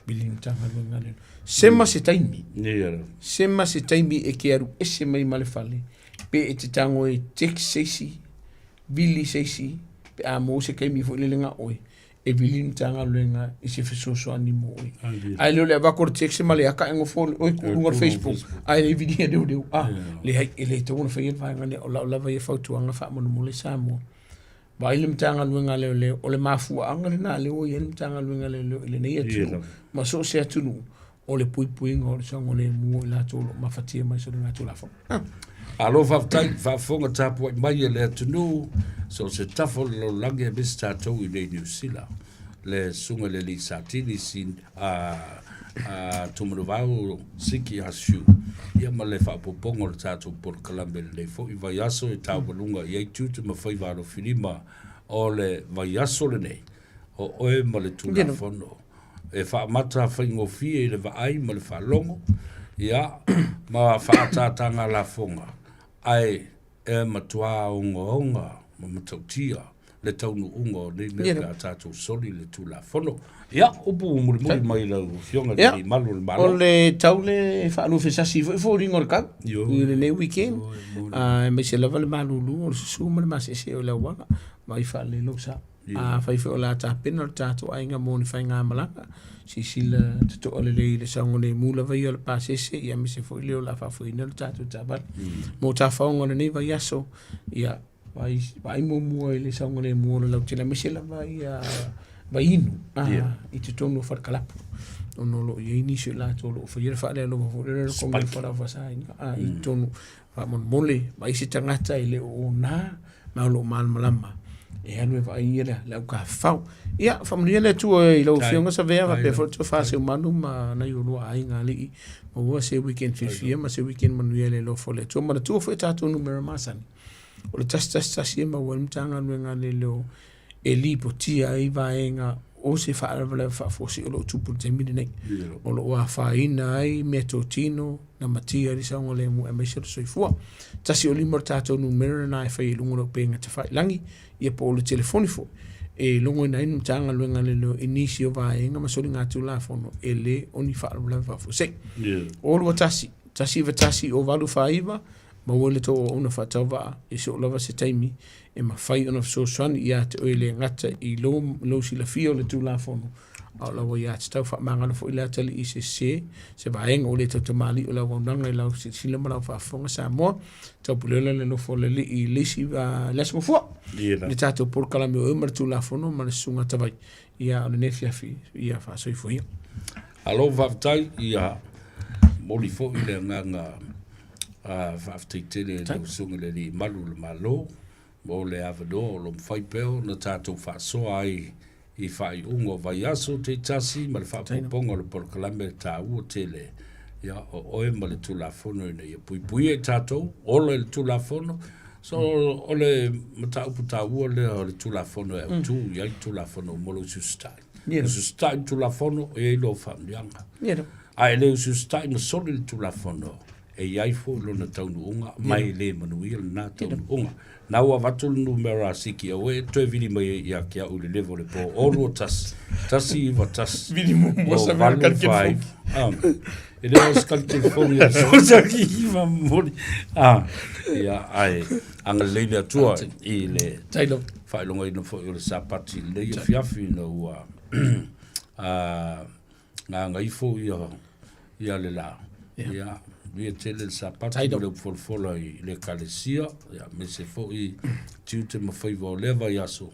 vili le Matagaluega lea. Sema se taimi, sema se taimi e te alu ese mai ma le fale, pe e te tago e text se isi, vili se isi, pe a maua se taimi foi lele na oe, e vili le Matagaluega i se fesoasoani mo oe. Ae le o le avatu o le text ma le ata e nofo oe tu i luga o le Facebook, ae le vilia leoleo. A, leai, e le tatau ona faia le vaega lea. O lau lava ia fautuaga faamolemole Samoa. Vaai le Matagaluega a Leoleo, o le mafuaaga lena lea ua i ai le Matagaluega a Leoleo i lenei atunuu ma so o se atunuu, o le puipuiga o le saogalemu o i latou o lo o mafatia mai soligatulafono. Malo faafetai, faafofoga tapuai mai e le atunuu, so o se tafa o le lalolagi aemaise tatou i nei Niu Sila. Le susuga i le alii Satini si a Tumanuvao Siki Asiu, ia ma le faaopoopoga o le tatou polokalame i lenei foi vaiaso e taualuga i ai tiute ma faiva alofilima o le vaiaso lenei, o oe ma le Tulafono. E faamata faigofie i le vaai ma le faalogo, ia, ma faaataataga lafoga, ae e matuā ogaoga ma matautia le taunuuga o nei mea pe a tatou soli le Tulafono. Ia, upu mulimuli mai lau Afioga i le Malu o le Malo. O le tau le faaluafesasi foi foliga o le tau i lenei weekend, aemaise lava le malulu o le susu ma le masese o le auala, vaai faalelei lou sa. Afai foi o le a tapena le tatou aiga mo ni faigamalaga, silasila totoa lelei i le saogalemu lava ia o le pasese, ia aemaise foi le o le a faafoeina le tatou taavale. Mo tafaoga o lenei vaiaso, ia vaai, vaai muamua i le saogalemu o le lautele, aemaise lava ia vaiinu i totonu o fale kalapu, ona o lo o i ai nisi o i latou o lo o faia le faalealova foi lele o le togi o le faasaina i totonu. Faamolemole, vaai se tagata e le o ona ma o lo o malamalama e alu e vaai ia le aukafafao. Ia, faamanuia le Atua i lau Afioga Savea faapea foi le tofa Seumanu ma nai olua aiga alii. Maua se weekend fiafia ma se weekend manuia i le alofa o le Atua. Manatua foi tatou numera masani. O le 111 e maua ai le Matagaluega a Leoleo e lipotia ai vaega o se faalavelave faafuasei o lo o tupu i le taimi lenei. O lo o afaina ai meatotino, namatia ai le saogalemu aemaise o le soifua. 105 le tatou numera lena e fai ai i luga o le upega tafailagi, ia po o le telefoni foi e logoina ai le Matagaluega a Leoleo i nisi o vaega ma soligatulafono e le o ni faalavelave faafuasei. 021 191 0849 maua le tou auauna faatauvaa i soo lava se taimi e mafai ona fesoasoani ia te oe e le gata i lou, lou silafia o le Tulafono, a o lau aiatatau. Faamagalo foi le atalii i se sese, se vaega ua le tautamalii o le auaunaga i lau silasila ma lau faafofoga Samoa. Taupulega le alofa o le Alii i le isi, le Aso Gafua, le tatou polokalame o oe ma le Tulafono ma le Susuga Tavai. Ia, o lenei afiafi, ia faasoifua ia. Malo faafetai, ia momoli foi le agaga faafetai tele i lau Susuga i le Alii Malu o le Malo mo le avanoa o lo o mafai pea ona tatou faasoa ai i faaiuga o vaiaso taitasi ma le faaopoopoga o le polokalame taua tele, ia, o oe ma le Tulafono ina ia puipuia i tatou, ola i le Tulafono. So, o le mataupu taua lea o le Tulafono e autu i ai le Tulafono mo le usiusitai. Usiusitai le Tulafono, e i ai lou faamanuiaga. A e le usiusitai ma soli le Tulafono, e i ai foi lona taunuuga, ma e le manuia lena taunuuga. Na ua avatu le numera a Siki aua e toe vili mai ai ia te au i le level o le po 021 191 Vili muamua sa vili kali telefoni. E le o se kali telefoni a sosaki i mamoli. Ah, ia, ai, agalelei le Atua i le Tailo. faailogaina foi o le Sapati i lenei afiafi ina ua gagaifo ia ia le la. Ia, manuia tele le Sapati ma le upu folafola i le Ekalesia, ia, aemaise foi tiute ma faiva o lea vaiaso,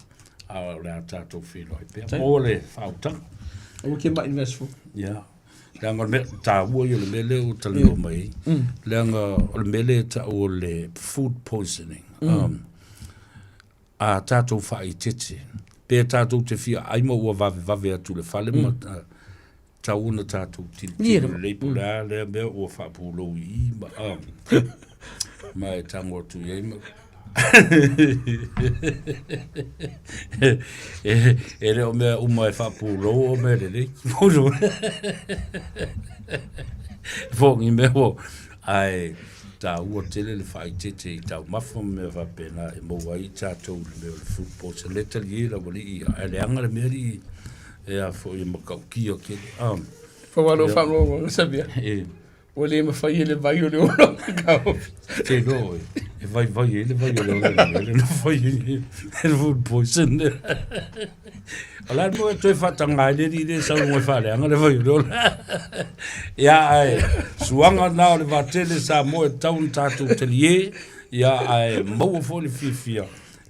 a o le a tatou feiloai pea. Maua le faautaga. Aua ke mai le vaiaso fou. Ia. Leaga o le mea taua ia o le mea lea ua talanoa mai ai, leaga o le mea lea e tau o le food poisoning. A tatou faaeteete, pe tatou te fia ai ma ua vavevave atu i le fale ma tau ona tatou tilotilo lelei po o le a lea mea ua faapulou i i ma, ma e tago atu i ai ma E le o mea uma e faapulou o mea lelei. Po o ni mea ua, ae taua tele le faaeteete i taumafa ma mea faapena e maua ai tatou i le mea o le food poison. Le talie lau alii, ae leaga le mea alii e a foi e matautia tele. Pau lava lou faanoanoaga Samia, ua le mafai e le vai o le ola ona taofi. Te iloa oe, e vaivai ai le vai o le ola i le mea lea na fai ai le food poison. O le a le mea ua e toe faataga ai le alii lea e sau e faaleaga le vai o le ola. Ia ae, suaga na o le vaatele Samoa e tatau ona tatou talie, ia ae maua foi le fiafia.